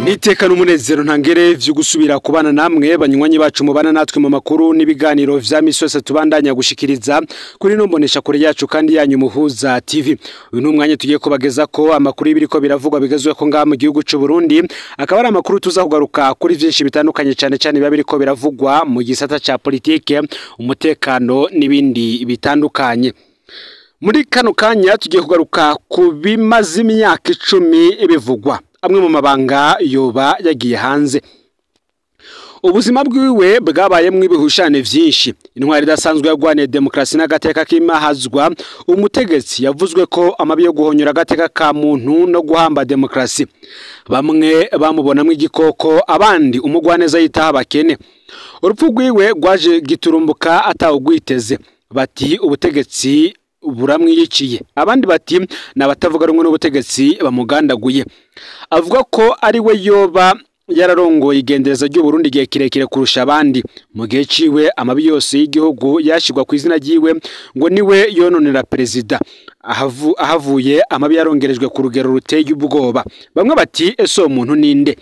Niteka n'umunezero ntangere vyo gusubira kubana namwe banywanyi bacu mubana natwe mu makuru n'ibiganiro vya misi yose tubandanya gushikiriza kuri nombonesha kure yacu kandi yanyu Muhuza TV. Uyu n'umwanya tugiye kubageza ko amakuru y'ibiriko biravugwa bigezwe ko ngaha mu gihugu c'u Burundi, akaba ari amakuru tuza kugaruka kuri vyinshi bitandukanye, cyane cyane biba biriko biravugwa mu gisata ca politike, umutekano n'ibindi bitandukanye. Muri kano kanya tugiye kugaruka ku bimaze imyaka 10 bivugwa, amwe mu mabanga yoba yagiye hanze. Ubuzima bwiwe bwabayemwo ibihushane vyinshi. Intwari idasanzwe yagwaniye demokrasi n'agateka k'imahazwa, umutegetsi yavuzwe ko amabi yo guhonyora agateka ka muntu no guhamba demokrasi. Bamwe bamubonamwo igikoko, abandi umugwaneza yitaha abakene. Urupfu rwiwe rwaje giturumbuka atawugwiteze. Bati ubutegetsi buramwiyiciye, abandi bati nabatavuga rumwe n'ubutegetsi bamugandaguye. Avuga ko ari we yoba yararongoye igendereza ry'u Burundi igihe kirekire kurusha abandi. Mu gihe ciwe amabi yose y'igihugu yashigwa ku izina ryiwe, ngo niwe yononera perezida. Ahavuye amabi yarongerejwe ku rugero ruteye ubwoba. Bamwe bati ese uwo muntu ninde?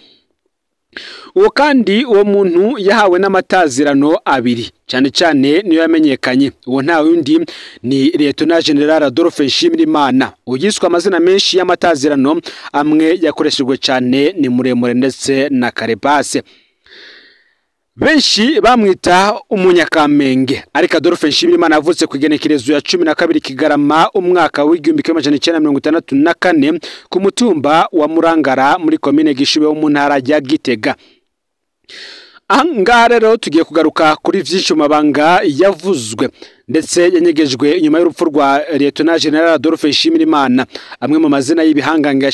Uwo kandi uwo muntu yahawe n'amatazirano abiri, cyane cyane niyo yamenyekanye. Uwo nta wundi ni Lieutenant General Adolphe Nshimirimana, ugiswe amazina menshi y'amatazirano, amwe yakoreshejwe cyane ni muremure ndetse na Karebase. Benshi bamwita umunyakamenge, ariko Adolphe Nshimirimana avutse ku igenekerezo ya 12 Kigarama umwaka w'1964 ku mutumba wa Murangara muri komine Gishubi wo mu ntara ya Gitega. Aha ngaha rero tugiye kugaruka kuri vyinshi mu mabanga yavuzwe ndetse yanyegejwe inyuma y'urupfu rwa Lieutenant General Adolphe Nshimirimana. Amwe mu mazina y'ibihangange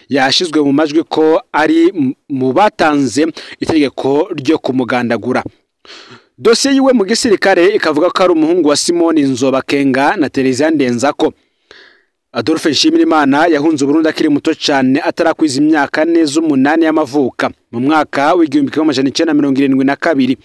yashizwe mu majwi ko ari mu batanze itegeko ryo kumugandagura. Dosiye yiwe mu gisirikare ikavuga ko ari umuhungu wa Simoni Nzobakenga na Terezia Ndenzako. Adolphe Nshimirimana yahunze Burundi akiri muto cyane, atarakwiza imyaka neza 8 y'amavuka, mu mwaka w'1972.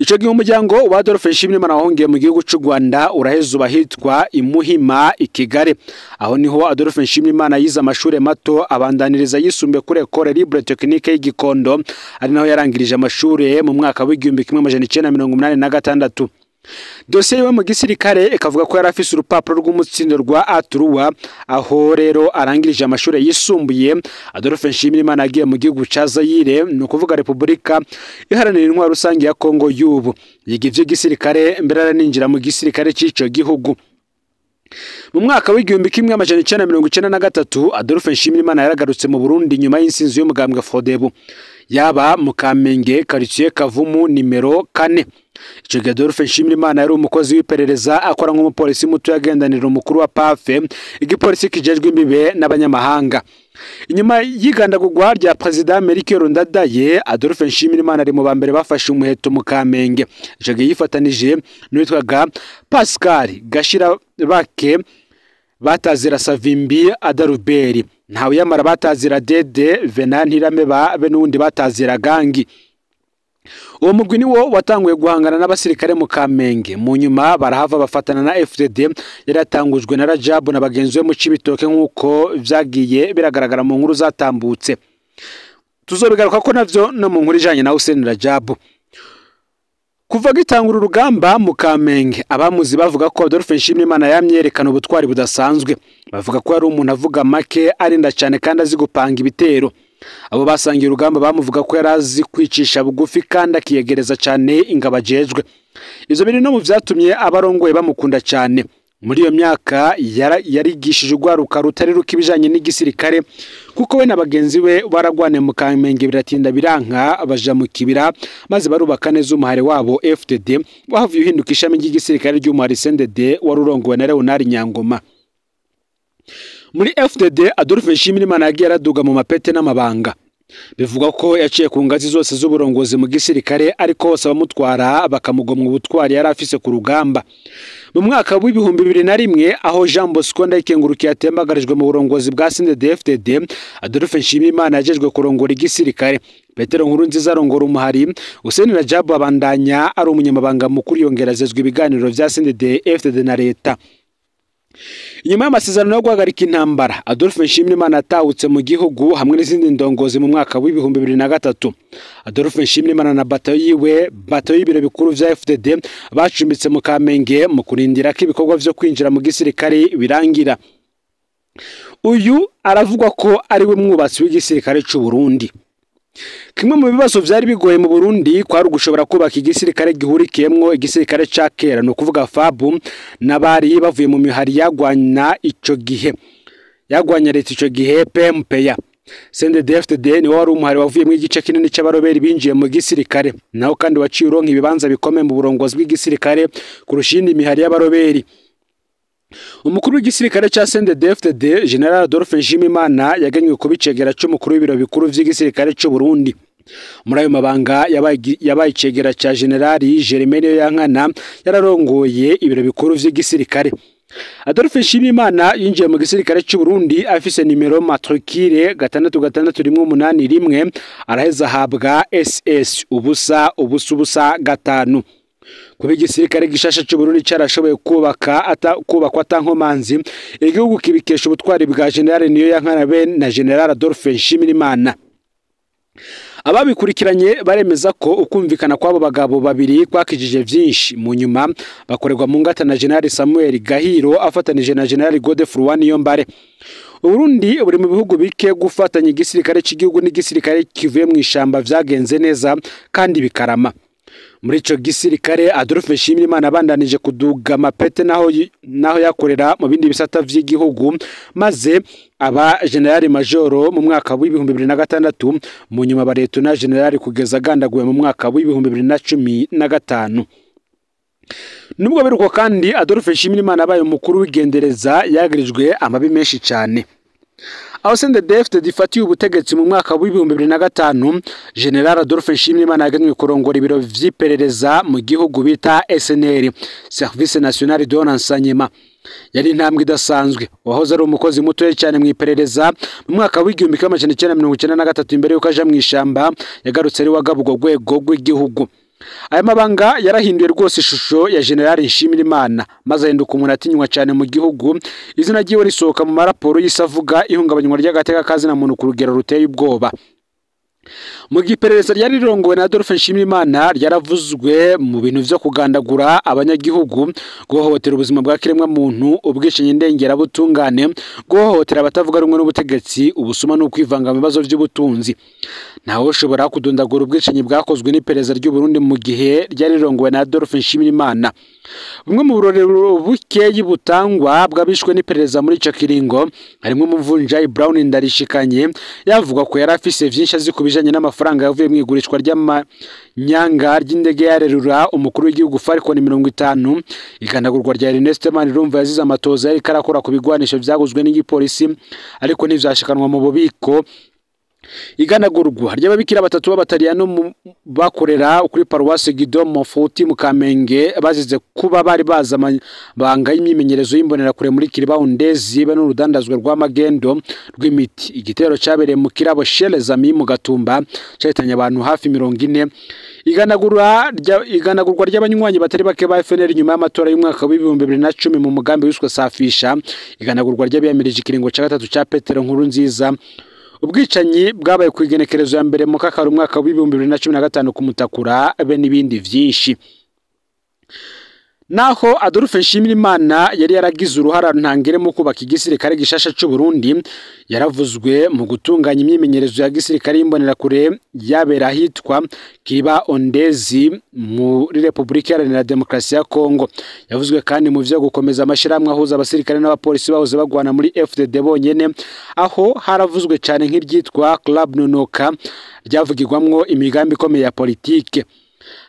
Ico gihe umuryango wa Adolphe Nshimirimana wahungiye mu gihugu c'u Rwanda uraheza ubahitwa Imuhima i Kigali. Aho niho Adolphe Nshimirimana yize amashure mato, abandaniriza yisumbuye kuri Ecole Libre Technique y'Igikondo, ari naho yarangirije amashure mu mwaka w'1986. Dosiye yiwe mu gisirikare ikavuga ko yari afise urupapuro rw'umutsindo rwa Atruwa. Aho rero arangirije amashure yisumbuye, Adolphe Nshimirimana agiye mu gihugu ca Zaire, ni ukuvuga Repubulika Iharanira Intwaro Rusange ya Kongo y'ubu. Yiga ivy'igisirikare mbere araninjira mu gisirikare c'ico gihugu. Mu mwaka w'1993 Adolphe Nshimirimana yaragarutse mu Burundi nyuma y'insinzi y'umugambwe Frodebu, yaba mu Kamenge quartier Kavumu nimero 4. Ico gihe Adolphe Nshimirimana yari umukozi w'iperereza, akora nk'umupolisi muto yagendanira umukuru wa PAFE, igipolisi kijejwe imbibe n'abanyamahanga. Inyuma y'igandagurwa rya Perezida Melchior Ndadaye, Adolphe Nshimirimana ari mu ba mbere bafashe umuheto mu Kamenge. Ico gihe yifatanije n'uwitwaga Pascal Gashirabake batazira Savimbi Adaruberi, ntawe yamara batazira Dede Venant Ntirameba be n'uwundi batazira Gangi. Uwo mugwi niwo watanguye guhangana n'abasirikare mu Kamenge. Mu nyuma barahava bafatana na FDD yaratangujwe na Rajabu na bagenzi be mu Cibitoke, nk'uko vyagiye biragaragara mu nkuru zatambutse. Tuzobigaruka ko navyo no mu nkuru ijanye na Hussein Rajabu. Kuva gitangura urugamba mu Kamenge, abamuzi bavuga ko Adolphe Nshimirimana yamyerekana ubutwari budasanzwe. Bavuga ko yari umuntu avuga make, arinda cyane kandi azi gupanga ibitero. Abo basangiye urugamba bamuvuga ko yari azi kwicisha bugufi kandi akiyegereza cyane ingabo ajejwe. Ivyo biri no mu vyatumye abarongoye bamukunda cyane. Muri iyo myaka yarigishije urwaruka rutari ruke ibijanye n'igisirikare, kuko we na bagenzi be baragwane mu Kamenge biratinda biranka, baja mu kibira maze barubaka neza umuhare wabo FDD, wahavuye uhinduka ishami ry'igisirikare ry'umuhari CNDD wari urongowe na Leonard Nyangoma. Muri FDD Adolphe Nshimirimana yagiye araduga mu mapete n'amabanga. Bivugwa ko yaciye ku ngazi zose z'uburongozi mu gisirikare, ariko hose abamutwara bakamugomwa ubutwari yari afise ku rugamba. Mu mwaka w'2001 aho Jean Bosco Ndayikengurukiye atembagarijwe mu burongozi bwa CNDD-FDD, Adolphe Nshimirimana yajejwe kurongora igisirikare. Petero Nkurunziza arongora umuhari, Hussein Rajabu abandanya ari umunyamabanga mukuru, yongera azezwa ibiganiro vya CNDD-FDD na leta. Inyuma y'amasezerano yo guhagarika intambara, Adolphe Nshimirimana atahutse mu gihugu hamwe n'izindi ndongozi mu mwaka w'2003. Adolphe Nshimirimana na batayo yiwe, batayo y'ibiro bikuru vya FDD, bacumbitse mu Kamenge mu kurindira ko ibikorwa vyo kwinjira mu gisirikare birangira. Uyu aravugwa ko ari we mwubatsi w'igisirikare c'u Burundi. Kimwe mu bibazo vyari bigoye mu Burundi kwari ugushobora kubaka igisirikare gihurikiyemwo igisirikare ca kera, ni ukuvuga FABU, n'abari bavuye mu mihari yagwanya ico gihe, yagwanya leta ico gihe PMPA. CNDD-FDD niwo wari umuhari wavuyemwo igice kinini c'abaroberi binjiye mu gisirikare, naho kandi waciye uronka ibibanza bikomeye mu burongozi bw'igisirikare kurusha iyindi mihari y'abaroberi. Umukuru w'igisirikare ca CNDD-FDD General Adolphe Nshimirimana yagenywe kuba icegera c'umukuru w'ibiro bikuru vy'igisirikare c'u Burundi. Muri ayo mabanga yabaye icegera ca General Jeremie Niyoyankana yararongoye ibiro bikuru vy'igisirikare. Adolphe Nshimirimana yinjiye mu gisirikare c'u Burundi afise nimero matricule 66181, araheza ahabwa SS 0 0 0 5. Kuba igisirikare gishasha c'u Burundi carashoboye kubakwa atankomanzi, igihugu kibikesha ubutwari bwa General Niyoyankana be na General Adolphe Nshimirimana. Ababikurikiranye baremeza ko ukumvikana kw'abo bagabo babiri kwakijije vyinshi. Mu nyuma bakorerwa mu ngata na General Samuel Gahiro afatanije na General Godefroid Niyombare. Uburundi buri mu bihugu bike gufatanya igisirikare c'igihugu n'igisirikare kivuye mu ishamba vyagenze neza kandi bikarama. Muri ico gisirikare Adolphe Nshimirimana abandanije kuduga amapete naho yakorera mu bindi bisata vy'igihugu, maze aba General Majoro mu mwaka w'2006, mu nyuma ba Lieutenant General kugeza agandaguwe mu mwaka w'2015. Nubwo biruko kandi Adolphe Nshimirimana abaye umukuru w'igendereza yagirijwe amabi menshi cane. Aho CNDD-FDD ifatiye ubutegetsi mu mwaka w'2005, General Adolphe Nshimirimana yagenywe kurongora ibiro vy'iperereza mu gihugu bita SNR, Service National de Renseignement. Yari intambwe idasanzwe. Wahoze ari umukozi mutoya cyane mu iperereza mu mwaka w'1993 imbere yuko aja mu ishamba, yagarutse ari wagaba urwo rwego rw'igihugu. Aya mabanga yarahinduye rwose ishusho ya General Nshimirimana, maze ahinduka umuntu atinywa cyane mu gihugu. Izina ryiwe risohoka mu maraporo y'isavuga ihungabanywa ry'agateka kazina muntu ku rugero ruteye ubwoba. Mu giperereza ryari rirongowe na Adolphe Nshimirimana ryaravuzwe mu bintu vyo kugandagura abanyagihugu, guhohotera ubuzima bwa kiremwa muntu, ubwishinyi ndengerabutungane, guhohotera abatavuga rumwe n'ubutegetsi, ubusuma n'ukwivanga mu bibazo vy'ubutunzi. Ntawe ushobora kudondagura ubwishinyi bwakozwe n'iperereza ry'u Burundi mu gihe ryari rirongowe na Adolphe Nshimirimana. Bumwe mu burorero bukeyi butangwa bwabishwe n'iperereza muri ico kiringo harimwo umuvunjayi Brown Ndarishikanye, yavuga ko yari afise vyinshi azi ku bijanye n'amafaranga yavuye mu igurishwa ry'amanyanga ry'indege yarerura umukuru w'igihugu Falcon 50, igandagurwa rya Ernest Manirumva yazize amatoza yariko arakora ku bigwanisho vyaguzwe n'igipolisi ariko ntivyashikanwa mu bubiko, iganagurwa ry'ababikira batatu b'abataliyano bakorera kuri paruwasi Guido Mofuti mu Kamenge bazize kuba bari baza amabanga y'imyimenyerezo y'imbonerakure muri Kiribaundezi be n'urudandazwe rw'amagendo rw'imiti. Igitero cabereye mu kirabo Shelezami mu Gatumba cahitanye abantu hafi 40. Iganagurwa ry'abanywanyi batari bake ba FNL nyuma y'amatora y'umwaka w'2010 mu mugambi wiswe Safisha, iganagurwa ry'abiyamirije ikiringo ca gatatu ca Petero Nkurunziza. Ubwicanyi bwabaye ku igenekerezo ya mbere mu kakaro umwaka w'2015 ku Mutakura be n'ibindi vyinshi. Naho Adolphe Nshimirimana yari yaragize uruhara ntangere mu kubaka igisirikare gishasha c'u Burundi, yaravuzwe mu gutunganya imyimenyerezo ya gisirikare y'imbonerakure yabera ahitwa Kiba Ondezi muri Republika Iharanira Demokarasi ya Kongo. Yavuzwe kandi mu vyo gukomeza amashirahamwe ahuza abasirikare n'abapolisi bahoze bagwana muri FDD bonyene, aho haravuzwe cane nk'iryitwa Club Nonoka ryavugirwamwo imigambi ikomeye ya politike.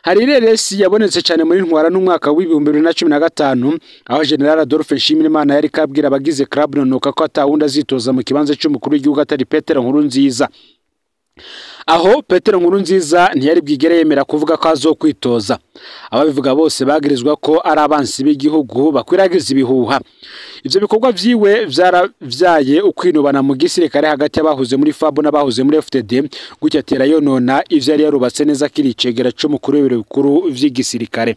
Hari ireresi yabonetse cyane muri Ntwara n'umwaka w'2015 aho General Adolphe Nshimirimana yari kabwira abagize Club Nonoka ko atawundi azitoza mu kibanza cy'umukuru w'igihugu atari Petero Nkurunziza. Aho Petero Nkurunziza ntiyari bwigere yemera kuvuga ko azokwitoza. Ababivuga bose bagirizwa ko ari abansi b'igihugu bakwiragiza ibihuha. Ivyo bikorwa vyiwe vyaravyaye ukwinubana mu gisirikare hagati y'abahoze muri FAB n'abahoze muri FDD, gutya atera yonona ivyo yari yarubatse neza kiri icegera c'umukuru w'ibiro bikuru vy'igisirikare.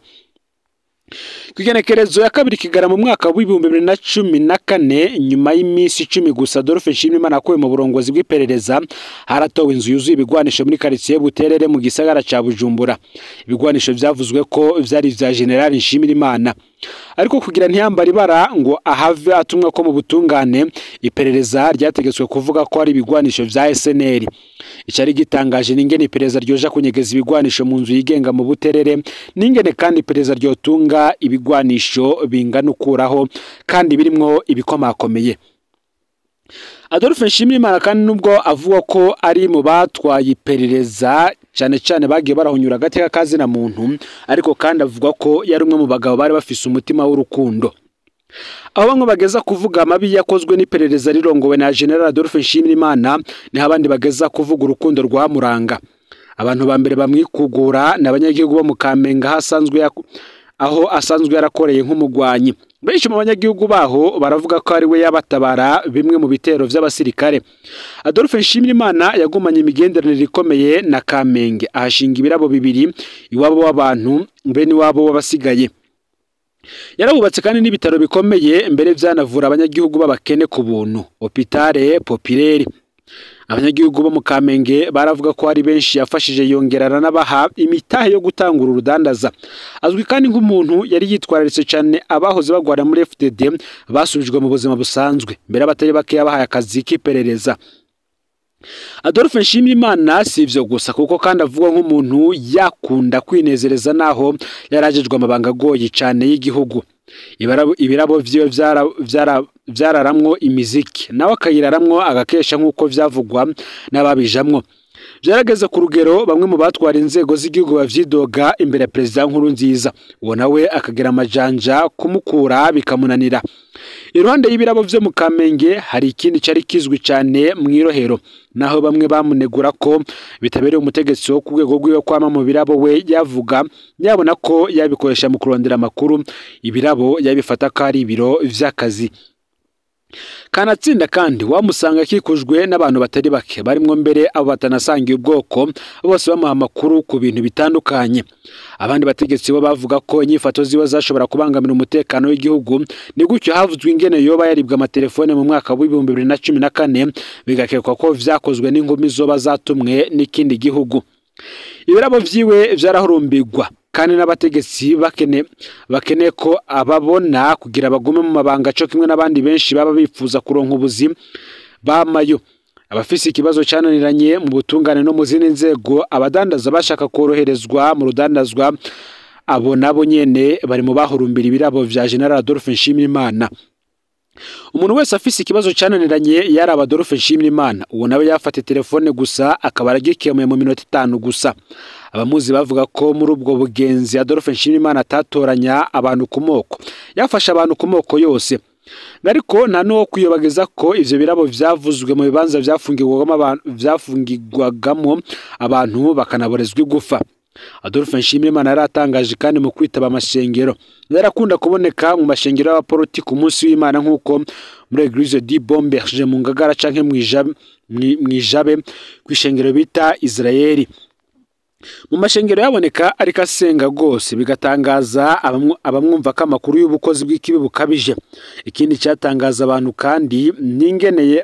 Kw'igenekerezo ya 2 Kigarama mu mwaka w'2014, nyuma y'iminsi 10 gusa Adolphe Nshimirimana akuwe mu burongozi bw'iperereza, haratowe inzu yuzuye ibigwanisho muri quartier Buterere mu gisagara ca Bujumbura. Ibigwanisho vyavuzwe ko vyari vya General Nshimirimana, ariko kugira ntiyambara ibara ngo ahave atumwa ko mu butungane, iperereza ryategetswe kuvuga ko ari ibigwanisho vya SNL. Icari gitangaje n'ingene iperereza ryoja kunyegeza ibigwanisho mu nzu yigenga mu Buterere, n'ingene kandi iperereza ryotunga ibigwanisho bingana ukuraho kandi birimwo ibikomakomeye. Adolphe Nshimirimana kandi nubwo avuga ko ari mu batwaye iperereza cyane cyane bagiye barahonyura agateka kazina muntu, ariko kandi avuga ko yari umwe mu bagabo bari bafise umutima w'urukundo. Aho bamwe bageza kuvuga amabi yakozwe n'iperereza rirongowe na General Adolphe Nshimirimana, niho abandi bageza kuvuga urukundo rwamuranga. Abantu ba mbere bamwikugura ni abanyagihugu bo mu Kamenge aho asanzwe yarakoreye nk'umugwanyi. Benshi mu banyagihugu baho baravuga ko ari we yabatabara bimwe mu bitero vy'abasirikare. Adolphe Nshimirimana yagumanye imigenderanire ikomeye na Kamenge, ahashinga ibirabo bibiri iwabo w'abantu be n'iwabo w'abasigaye. Yarabubatse kandi n'ibitaro bikomeye mbere vyanavura abanyagihugu b'abakene ku buntu, Hôpital Populaire. Abanyagihugu bo mu Kamenge baravuga ko ari benshi yafashije, yongerana n'abaha imitahe yo gutangura urudandaza. Azwi kandi nk'umuntu yari yitwararitse cyane abahoze bagwara muri FDD basubijwe mu buzima busanzwe, mbere abatari bake yabahaye akazi k'iperereza. Adolphe Nshimirimana si ivyo gusa, kuko kandi avugwa nk'umuntu yakunda kwinezereza naho yarajejwe amabanga agoye cyane y'igihugu. Ibirabo vyiwe vyararamwo imiziki, nawe akayiraramwo agakesha nk'uko vyavugwa n'ababijamwo. Vyarageze ku rugero bamwe mu batwara inzego z'igihugu bavyidoga imbere ya Perezida Nkurunziza, uwo nawe akagira amajanja kumukura bikamunanira. Iruhande y'ibirabo vyo mu Kamenge hari ikindi cari kizwi cyane mw'irohero, naho bamwe bamunegura ko bitabereye umutegetsi wo ku rwego rwiwe kwama mu birabo, we yavuga yabona ko yabikoresha mu kurondera amakuru. Ibirabo yabifata ko ari ibiro vy'akazi. Kanatsinda kandi wamusanga akikujwe n'abantu batari bake, barimwo mbere abo batanasangiye ubwoko, bose bamuha amakuru ku bintu bitandukanye. Abandi bategetsi bo bavuga ko inyifato ziwe zashobora kubangamira umutekano w'igihugu. Ni gutyo havuzwe ingene yoba yaribwa amatelefone mu mwaka w'2014, bigakekwa ko vyakozwe n'inkumi zoba zatumwe n'ikindi gihugu. Ibirabo vyiwe vyarahurumbirwa kandi n'abategetsi bakene ko ababona kugira bagume mu mabanga, co kimwe n'abandi benshi baba bifuza kuronka ubuzima bamayo. Abafise ikibazo cyananiranye mu butungane no mu zindi nzego, abadandaza bashaka koroherezwa mu rudandazwa, abo nabo nyene bari mu bahurumbira ibirabo vya General Adolphe Nshimirimana. Umuntu wese afise ikibazo cyananiranye yari Adolphe Nshimirimana, uwo nawe yafata telefone gusa akaba aragikemuye mu minota 5 gusa. Abamuzi bavuga ko muri ubwo bugenzi Adolphe Nshimirimana atatoranya abantu ku moko, yafasha abantu ku moko yose. Ariko nta n'uwo kwiyobagiza ko ivyo birabo vyavuzwe mu bibanza vyafungirwagamo abantu bakanaborezwa igufa. Adolphe Nshimirimana yaratangaje kandi mu kwitaba amashengero. Yarakunda kuboneka mu mashengero y'abaporoti ku munsi w'Imana, nk'uko muri Eglise du Bon Berger mu Ngagara canke mw'ijabe kw'ishengero bita Israeli. Mu mashengero yaboneka ariko asenga gose, bigatangaza abamwumva ko amakuru y'ubukozi bw'ikibi bukabije. Ikindi cyatangaza abantu kandi n'ingeneye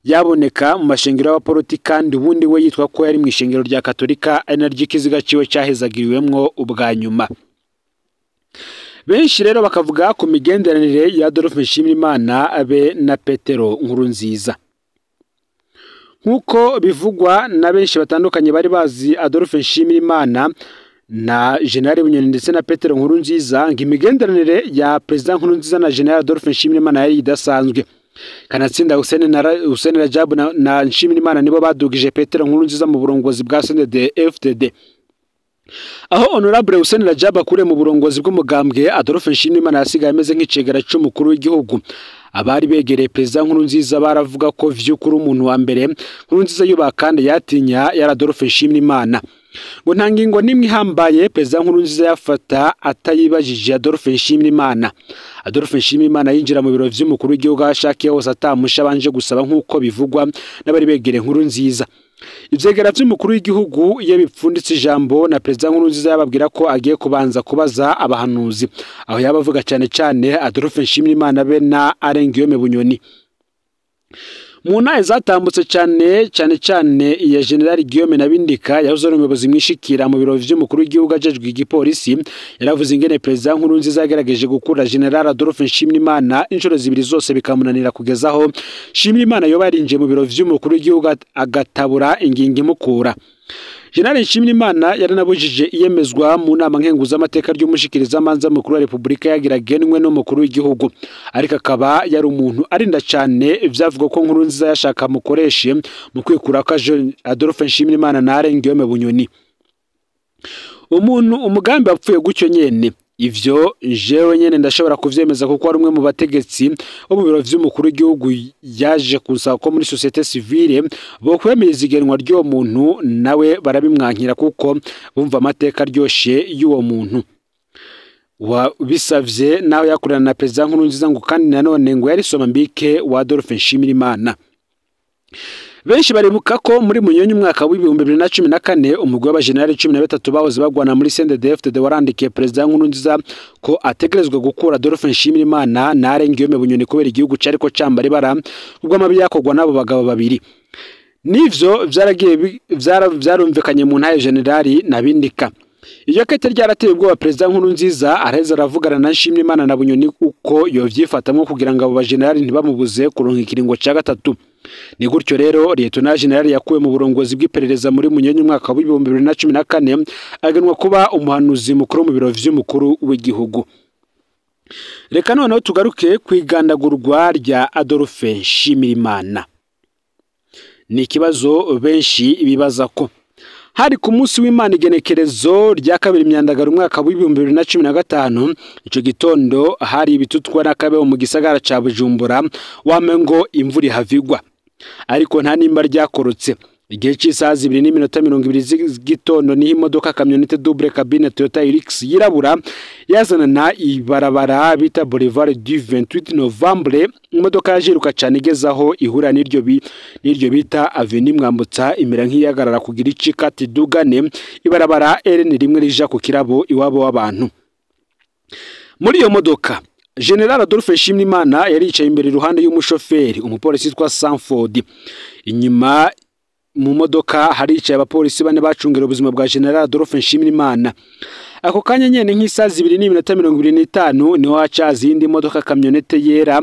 yaboneka mu mashengero y'abaporoti, kandi ubundi we yitwa ko yari mu ishengero rya Katolika, ari naryo ikiziga ciwe cyahezagiriwemwo ubwa nyuma. Benshi rero bakavuga ku migenderanire ya Adolphe Nshimirimana abe na Petero Nkurunziza. Nk'uko bivugwa na benshi batandukanye bari bazi Adolphe Nshimirimana na General Bunyoni ndetse na Petero Nkurunziza, ngo imigenderanire ya Perezida Nkurunziza na General Adolphe Nshimirimana yari idasanzwe. Kanatsinda Hussein Rajabu na Nshimirimana nibo badugije Petero Nkurunziza mu burongozi bwa CNDD-FDD. Aho Honorable Hussein Rajabu akure mu burongozi bw'umugambwe, Adolphe Nshimirimana yasigaye ameze nk'icegera c'umukuru w'igihugu. Abari begereye Perezida Nkurunziza baravuga ko vy'ukuri umuntu wa mbere Nkurunziza yubaha kandi yatinya yari Adolphe Nshimirimana. Ngo nta ngingo nimwe ihambaye Perezida Nkurunziza yafata atayibajije Adolphe Nshimirimana. Adolphe Nshimirimana yinjira mu biro vy'umukuru w'igihugu aho ashakiye hose atamusha abanje gusaba, nk'uko bivugwa n'abari begereye Nkurunziza. Ivyegera vy'umukuru w'igihugu iyo bipfunditse ijambo na Perezida Nkurunziza yababwira ko agiye kubanza kubaza abahanuzi, aho yabavuga cyane cyane Adolphe Nshimirimana be na Alain Guillaume Bunyoni. Mu ntahe zatambutse cyane cyane cyane iya General Guillaume Nabindika yahoze ari umuyobozi mwishikira mu biro vy'umukuru w'igihugu ajejwe igipolisi, yaravuze ingene Perezida Nkurunziza yagerageje gukura General Adolphe Nshimirimana inshuro zibiri zose bikamunanira, kugezaho Nshimirimana yoba yarinjiye mu biro vy'umukuru w'igihugu agatabura ingingo imukura. General Nshimirimana yaranabujije iyemezwa mu nama nkenguzamateka ry'umushikirizamanza mukuru wa Repubulika yagiragenwe n'umukuru w'igihugu, ariko akaba yari umuntu arinda cyane ivyavuga ko Nkurunziza yashaka mukoreshe mu kwikura ko Adolphe Nshimirimana na Alain Guillaume Bunyoni. Umuntu umugambi wapfuye gutyo nyene, ivyo jewe nyene ndashobora kuvyemeza kuko ari umwe mu bategetsi bo mu biro vy'umukuru w'igihugu yaje kunsaba ko muri société civile bo kwemeza igenwa ry'uwo muntu, nawe barabimwankira kuko bumva amateka aryoshe y'uwo muntu wabisavye, nawe yakorana na Perezida Nkurunziza, ngo kandi nanone ngo yari somambike wa Adolphe Nshimirimana. Benshi baribuka ko muri Munyonyi umwaka w'2014 umugwi w'abajenerali 13 bahoze bagwana muri CNDD-FDD warandikiye Perezida Nkurunziza ko ategerezwa gukura Adolphe Nshimirimana na Alain Guillaume Bunyoni kubera igihugu cariko cambara ibara ubwo amabi yakorwa n'abo bagabo babiri. Nivyo vyaragiye vyarumvikanye mu ntahe Generali Nabindika. Iyo kete ryarateye ubwoba Perezida Nkurunziza, araheza aravugana na Nshimirimana na Bunyoni uko yovyifatamwo kugira ngo abo bajenerali ntibamubuze kuronka ikiringo ca gatatu. Ni gutyo rero Lieutenant General yakuwe mu burongozi bw'iperereza muri Munyonyi umwaka w'2014 agenwa kuba umuhanuzi mukuru mu biro vy'umukuru w'igihugu. Reka noneho tugaruke kwigandagurwa rya Adolphe Nshimirimana. Ni ikibazo benshi bibaza ko hari ku munsi w'Imana igenekerezo rya 2 Myandagaro umwaka w'2015. Ico gitondo hari ibitutwa n'akabeho mu gisagara ca Bujumbura, wamengo imvura ihavigwa, ariko nta nimba ryakorotse. Igihe cy'isaha 2:20 z'igitondo niho imodoka kamyonete double cabine Toyota Hilux yirabura yazanana ibarabara bita Boulevard du 28 Novembre. Imodoka yajiruka cyane igezaho ihura n'iryo bita Avenue Mwambutsa, imera nk'iyagarara kugira icikati dugane ibarabara RN rimwe rija ku kirabo iwabo w'abantu. Muri iyo modoka General Adolphe Nshimirimana yari yicaye imbere iruhande y'umushoferi, umupolisi witwa Sanford. Inyuma mu modoka haricaye abapolisi bane bacungera ubuzima bwa General Adolphe Nshimirimana. Ako kanya nyene nk'isaha 2:25 niho hacaza iyindi modoka kamyonete yera,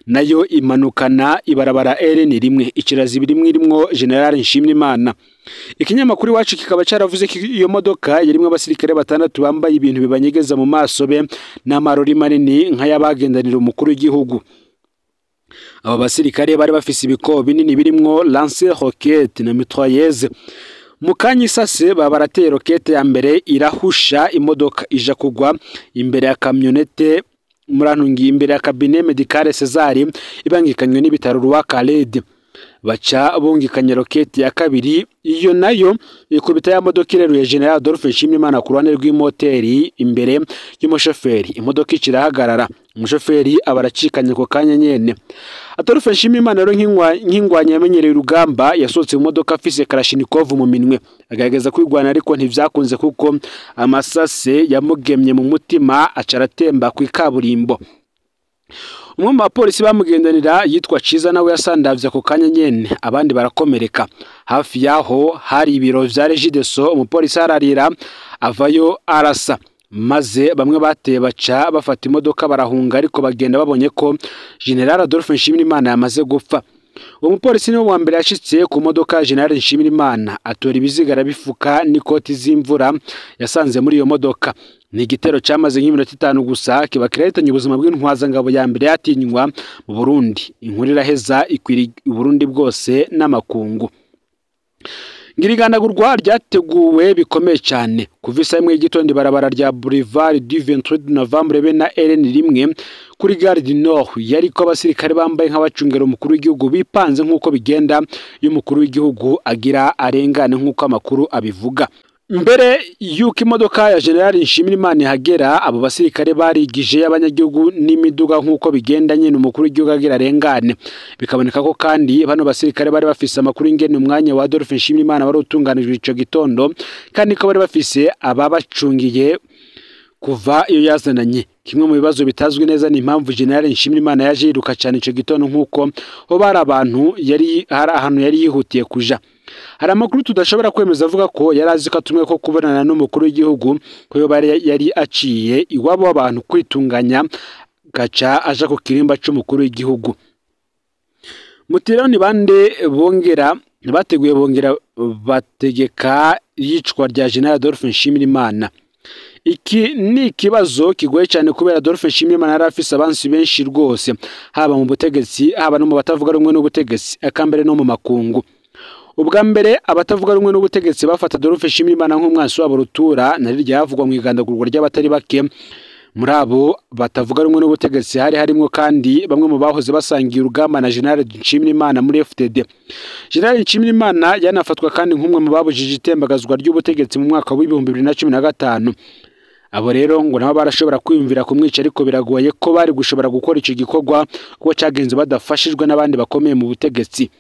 nayo imanukana ibarabara RN rimwe ikirazi birimwe irimwo General Nshimirimana. Ikinyamakuru iwacu kikaba caravuze ko iyo modoka yarimwo abasirikare batandatu bambaye ibintu bibanyegeza mu maso be n'amarori manini nk'ayabagendanira umukuru w'igihugu. Abo basirikare bari bafise ibikobo binini birimwo lancer roquette na mitrailleuse. Mu kanya isase baba barateye rokete ya mbere irahusha imodoka ija kugwa imbere ya kamyonete murantungiye imbere ya cabinet médical César ibangikanywe n'ibitaro rwa Khaled. Baca bungikanye rokete ya kabiri, iyo nayo ikubita ya modoka ireruye General Adolphe Nshimirimana ku ruhande rw'imoteri imbere y'umushoferi. Imodoka ikirahagarara, umushoferi aba aracikanye ako kanya nyene. Adolphe Nshimirimana rero nk'ingwanya yamenyereye urugamba, yasohotse mu modoka afise Kalashnikov mu minwe, agerageza kwigwana ariko ntivyakunze kuko amasase yamugemye mu mutima aca aratemba kw'ikaburimbo. Umwe mu bapolisi bamugendanira yitwa Ciza nawe yasandavye ako kanya nyene, abandi barakomereka. Hafi yaho hari ibiro vya Regideso, umupolisi ararira avayo arasa, maze bamwe bateye baca bafata imodoka barahunga, ariko bagenda babonye ko General Adolphe Nshimirimana yamaze gupfa. Uwo mupolisi niwe wa mbere yashitse ku modoka ya General Nshimirimana, atora ibiziga arabifuka n'ikoti z'imvura yasanze muri iyo modoka. Ni igitero cyamaze nk'iminota 5 gusa kiba kirahitanye ubuzima bw'intwazangabo ya mbere yatinywa mu Burundi. Inkuru iraheza ikwira Burundi bwose n'amakungu. Ngirigandagurwa ryateguwe bikomeye cyane. Kuva isaha imwe y'igitondo ibarabara rya Boulevard du 28 Novembre be na RN rimwe kuri Gare du Nord yariko abasirikare bambaye nk'abacungera umukuru w'igihugu bipanze nk'uko bigenda iyo umukuru w'igihugu agira arengane nk'uko amakuru abivuga. Mbere yuko imodoka ya General Nshimirimana ihagera, abo basirikare barigije abanyagihugu n'imiduga nk'uko bigenda nyine umukuru w'igihugu agira arengane. Bikaboneka ko kandi bano basirikare bari bafise amakuru ingene umwanya wa Adolphe Nshimirimana wari utunganijwe ico gitondo, kandi ko bari bafise ababacungiye kuva iyo yazananye. Kimwe mu bibazo bitazwi neza ni impamvu General Nshimirimana yaje yiruka cyane ico gitondo, nk'uko ho bari abantu yari hari ahantu yari yihutiye kuja. Hari amakuru tudashobora kwemeza avuga ko yari azi ko atumwe ko kubonana n'umukuru w'igihugu, ko yoba yari aciye iwabo w'abantu kwitunganya gaca aja ku kirimba c'umukuru w'igihugu. Mutirero ni bande bongera bateguye bongera bategeka yicwa rya General Adolphe Nshimirimana? Iki ni ikibazo kigoye cyane kubera Adolphe Nshimirimana yari afise abansi benshi rwose, haba mu butegetsi, haba no mu batavuga rumwe n'ubutegetsi, eka mbere no mu makungu. Ubwa mbere abatavuga rumwe n'ubutegetsi bafata Adolphe Nshimirimana nk'umwansi wabo rutura, na rirya havugwa mu igandagurwa ry'abatari bake. Muri abo batavuga rumwe n'ubutegetsi hari harimwo kandi bamwe mu bahoze basangiye urugamba na General Nshimirimana muri FDD. General Nshimirimana yanafatwa kandi nk'umwe mu babujije itembagazwa ry'ubutegetsi mu mwaka w'2015. Abo rero ngo nabo barashobora kwiyumvira kumwica, ariko biragoye ko bari gushobora gukora ico gikorwa kuko cagenze badafashijwe n'abandi bakomeye mu butegetsi.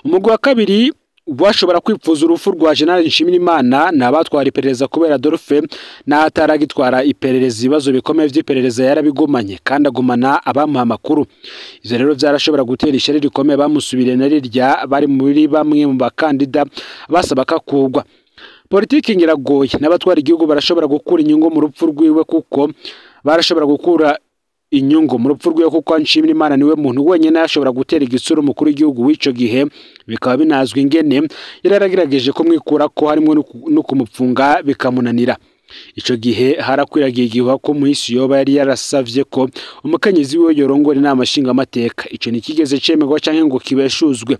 Umugwi wa kabiri bashobora kwipfuza urupfu rwa General Nshimirimana ni abatwara iperereza, kubera Adolphe n'ataragitwara iperereza ibibazo bikomeye vy'iperereza yarabigumanye kandi agumana abamuha amakuru. Ivyo rero vyarashobora gutera ishyari rikomeye bamusubiriye na rirya bari muri bamwe mu bakandida basaba kakugwa. Politiki ngiragoye, n'abatwara igihugu barashobora gukura inyungu mu rupfu rwiwe, kuko barashobora gukura inyungu mu rupfu rwiwe kuko Nshimirimana niwe muntu wenyine yashobora gutera igitsura umukuru w'igihugu w'ico gihe, bikaba binazwi ingene yari yaragerageje kumwikura ko harimo no kumupfunga bikamunanira. Ico gihe harakwiragiye igihuha ko muhisi yoba yari yarasavye ko umukenyezi wiwe yorongora inama nshingamateka. Ico ntikigeze cemerwa canke ngo kibeshuzwe.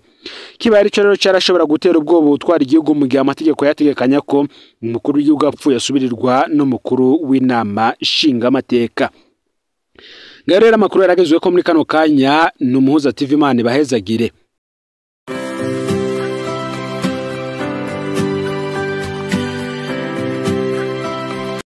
Kibaye arico rero carashobora gutera ubwoba utwara igihugu mu gihe amategeko yategekanya ko umukuru w'igihugu apfuye asubirirwa n'umukuru w'inama nshingamateka. Ngaho rero amakuru yaragezwe ko muri kano kanya ni Umuhuza TV, Imana ibahezagire.